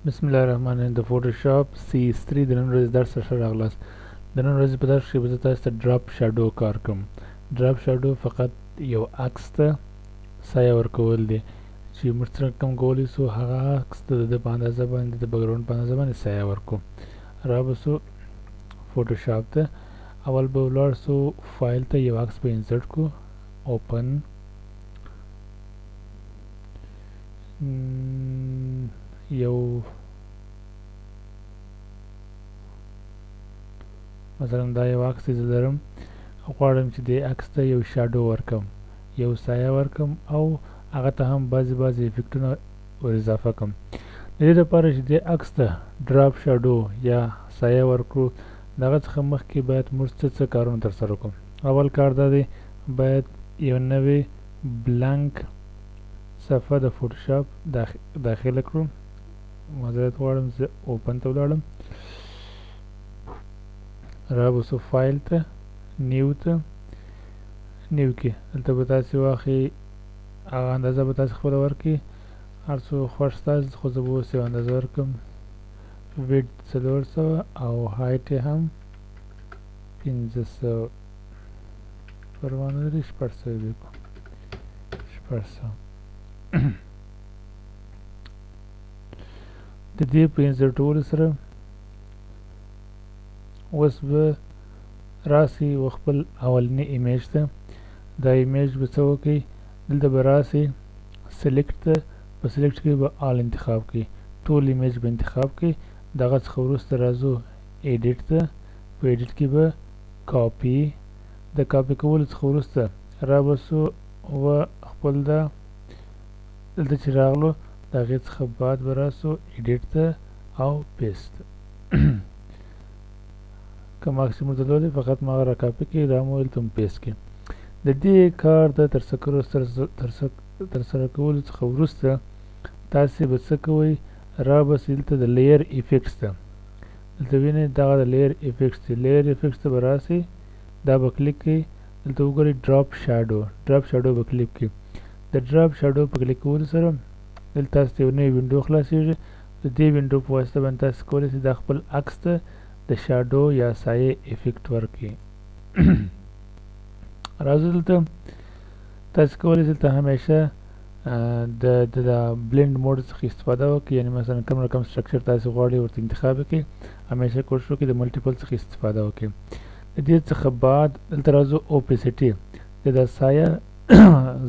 بسم الله الرحمن الرحیم. د فوټوشاپ CS3 د نن ورځې درس ته ښه راغلاست. د نن ورځې په درس کې به زه تاسو ته drop shadow کار کوم. drop shadow فقط یو عکس ته سایه ورکول دي چې موږ څنګه کوم کولی سو هغه عکس ته د ده په اندازه باندې د background په اندازه باندې سایه ورکو. را به سو فوټوشاپ ته، اول به ولاړ سو فایل ته، یو عکس به insert کو، open یو مثلا دا یو عکس زه لرم، غواړم چې دې عکس ته یو shadow ورکم، یو سایه ورکم او هغه ته هم بعضې بعضې افکټونه ور اضافه کم. د دې لپاره چې دې عکس ته drop shadow یا سایه ورکړو، د هغه څخه مخکې باید موږ څه څه کارونه ترسره کړو. اول کار دا دی باید یو نوې blank صفحه د فوټوشاپ داخله کړو. معذرت غواړم، زه open ته ولاړم، را به سو فایل ته، new ته، new کې دلته به تاسې واخلئ هغه اندازه به تاسې خپله ورکړئ، هر څو خوښ ستاسو، خو زه به اوس یو اندازه ورکړم، width 400 او height یې هم 500، پروا نه لري، 600 یې ولیکو، 600. د دې په insert ولو سره اوس به راسي و خپل اولني image ته. دا image به څه وکړي، دلته به راسي select ته، په select کې به all انتخاب کړي، ټول image به انتخاب کړي. دغه څخه وروسته راځو edit ته، په edit کې به کاپي، د کاپي کولو څخه وروسته را به سو و خپل دا دلته چې راغلو د هغې څخه بعد به راسو edit ته او paste. کوم عکس چې موږ درلودی فقط ما هغه را کاپي کړي، دا مو دلته هم paste کړي. د دې کار د ترسره کولو څخه وروسته تاسې به څه کوئ، را به سئ دلته د layer effects ته. دلته وینئ دغه د layer effects دی، layer effects ته به راسئ، دا به کلیک کړئ، دلته وګورئ drop shadow، drop shadow به کلیک کړئ. د drop shadow په کلیک کولو سره دلته تاسو ته یو نوې window خلاصېږي. د دې window په واسطه باندې تاسو کولی شئ دا خپل عکس ته د shadow یا سایې effect ورکړئ. راځو دلته تاسو کولی شئ دلته همیشه د blend mode څخه استفاده وکړئ، یعنې مثلا کوم رقم structure تاسو غواړئ ورته انتخاب کړئ، همیشه کوشش وکړئ د multiple څخه استفاده وکړئ. د دې څخه بعد دلته راځو opacity، د سایه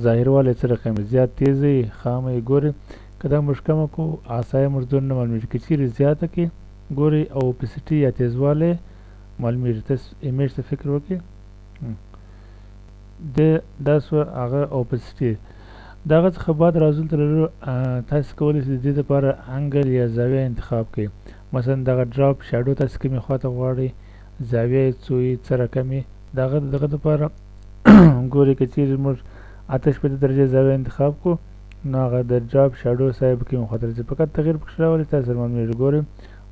ظاهروالی څه رقم وي، زیات تیز وي خامه یې ګورئ، که دا موږ کمه کړو هغه سایه موږ دونه نه معلومیږي، که چیرې زیاته کړي ګورئ او opacity یا تیزوالی معلومیږي. تاسو image ته فکر وکړئ، د دا سوه هغه opacity. د هغه څخه بعد راځو دلته لرو تاسو کولی شئ د دې لپاره angle یا زاویه انتخاب کړئ. مثلا دغه drop shadow تاسو کومې خواته غواړئ، زاویه یې څو وي، څه رقم یې، د هغه دغه لپاره ګورئ که چیرې موږ 68 درجې زاویه انتخاب کړو نو هغه د drop shadow سایه به کومې خواته راځي، فقط تغیر پکښې راولي تاسو سره معلومیږي. ګورئ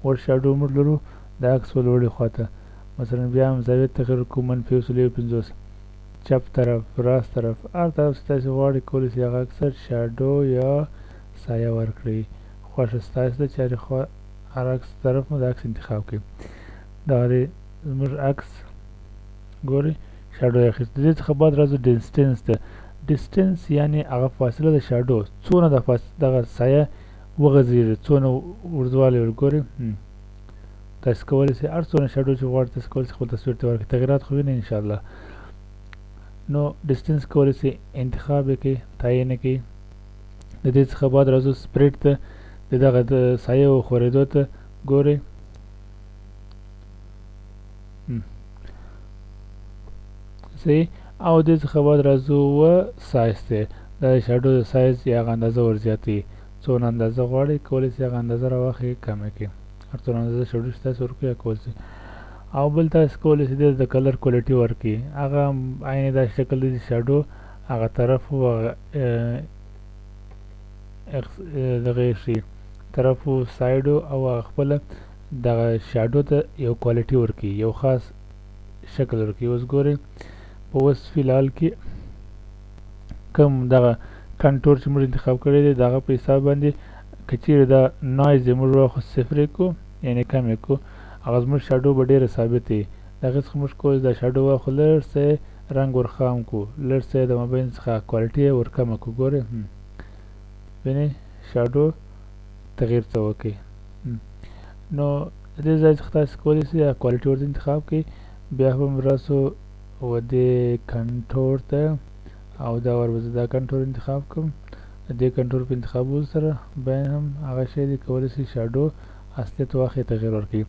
ور shadow موږ لرو د عکس و لوړې خواته، مثلا بیا هم زاویه تغیر کړو -150، چپ طرف، راست طرف، هر طرف چې تاسې غواړئ کولی شئ هغه عکس shadow یا سایه ورکړئ. خوښه ستاسې ده چې هرې خوا هر عکس طرف مو د عکس انتخاب کړئ. دغه دی زموږ عکس، ګورئ shadow یې اخیست. د دې څخه بعد راځو distance ته. distance یعنې هغه فاصله د shadow څونه دغه سایه وغځېږي، څونه اوږدوالی ورګورئ. تاسو کولی شئ هر څونه shadow چې غواړئ تاسو کولی شئ خپل تصویر ته ورکړئ، تغیرات خو وینئ انشاءالله. نو distance کولی شئ انتخاب یې کړئ، تعین یې کړئ. د دې څخه بعد راځو spread ته، د دغه د سایې و خورېدو ته ګورئ. صحیح. او دې څخه بعد راځو و سایز ته، دا د shadow د سایز یا هغه اندازه ورزیاتوي، څونه اندازه غواړئ کولی شئ هغه اندازه راواخلئ کمه کړئ، هر څونه اندازه shadow چې تاسو ورکړئ هغه کولی شئ. او بل تاسو کولی شئ د color quality ورکړئ، هغه عین دا شکل دی چې shadow هغه طرف و هغه دغه شي طرف و side او هغه خپله دغه shadow ته یو quality ورکړي، یو خاص شکل ورکړي. اوس ګورئ په اوس فی الحال کې کوم دغه contour چې موږ انتخاب کړی دی د هغه په حساب باندې که چیرې دا noise یې موږ واخو صفر یې کړو، یعنې کم یې کړو، هغه زموږ shadow به ډېره ثابته وي. د هغې څخه موږ کولی دا shadow واخو لږ څه رنګ ورخام کړو، لږ څه د مابین څخه quality یې ورکمه کړو. ګورئ وینئ shadow تغییر څه وکړي. نو د دې ځای څخه تاسو کولی شئ quality ورته انتخاب کړئ. بیا هم راسو و دې contour ته او دا ور به زه دا contour انتخاب کړم. د دې contour په انتخابولو سره بیا هم هغه شی دی کولی شئ shadow اصلیت واخلي تغییر ورکړي.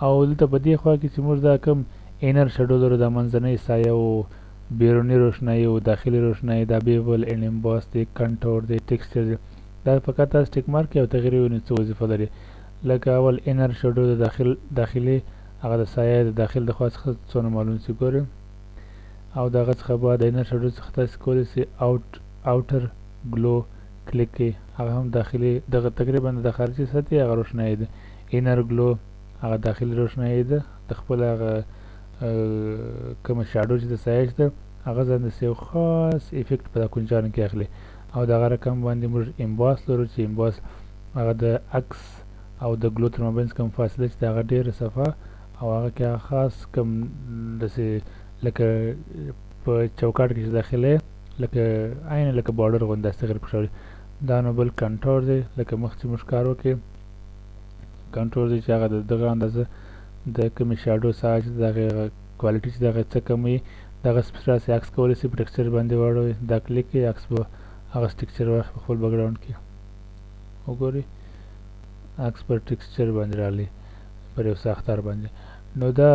او دلته په دې خوا کې چې موږ دا کوم inner shadow لرو، دا منځنۍ سایه او بیروني روښنایي او داخلي روښنایي، دا bevel and emboss دی، contour دی، texture دی، دا فقط تاسو tick mark او تغییر وینئ څه وظیفه لري. لکه اول inner shadow د داخلي هغه د سایه د داخل د خوا څخه څونه معلوم شي ګورئ. او د هغه څخه بعد inner shadow څخه تاسو کولی شئ outer glow کلیک کړئ، هغه هم داخلي دغه تقریبا د خارجي سطحې هغه روښنایي ده. inner glow هغه داخلي روښنایي ده، د خپل هغه کومه shadow چې د سایه ده هغه ځان داسې یو خاص effect په دا کنجانو کې اخلي. او دغه رقم باندې موږ emboss لرو چې emboss هغه د عکس او د glow تر مابین کوم فاصله چې هغه ډېره صفا او هغه کې هغه خاص کوم داسې لکه په چوکاټ کې چې داخلي لکه عین لکه border غوندې داسې تغیر پکې راوړي. دا نو بل contour دی، لکه مخکې چې موږ کار وکړي contour دی چې هغه د دغه اندازه د کومې shadow ساحه چې د هغې quality چې د هغې څه کموي دغه راسې عکس کولی شئ په texture باندې واړوئ. دا کلیک کړئ عکس به هغه texture واخلي په خپل background کې. وګورئ عکس پر texture باندې راغلی پر یو ساختار باندې. نو دا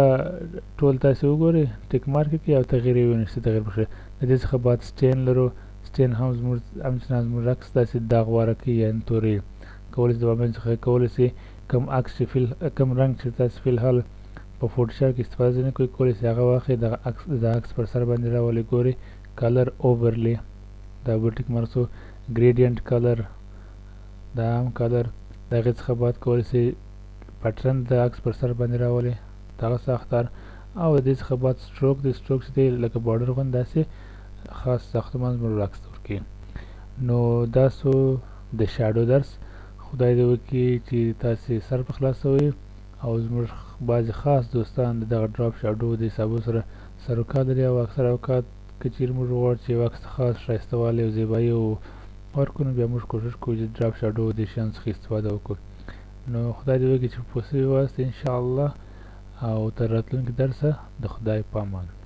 ټول تاسې وګورئ tick mark کړئ او تغییر یې وینئ چې تغییر پکې. د دې څخه بعد stain لرو، stain هم زموږ همچنان زموږ عکس داسې داغ واره کوي یعنې تورې کولی شئ د مابین څخه کولی شئ کوم عکس چې کوم رنګ چې تاسې فی الحال په فوټوشاپ کې استفاده ځینې کوئ کولی شئ هغه واخلئ دغه عکس د عکس پر سر باندې راولئ. ګورئ color overlay دا بل tick mark سو، gradient color دا هم color. د هغې څخه بعد کولی شئ pattern د عکس پر سر باندې راولئ دغه ساختار. او د دې څخه بعد stroke دی، stroke چې دی لکه border غوندې داسې خاص ساختمان زموږ عکس ته ورکوي. نو دا سو د shadow درس. خدای دې وکړي چې تاسې سر په خلاصوئ او زموږ بعضې خاص دوستان د دغه drop shadow د حسابو سره سروکار لري او اکثره اوقات که چیرې موږ وغواړو چې یو عکس ته خاص ښایسته والی او زیبایي ورکړو نو بیا موږ کوښښ کوو چې drop shadow د شیانو څخه استفاده وکړو. نو خدای دې وکړي چې پوه شوي واست انشاءالله، او تر راتلونکي درسه د خدای په امان.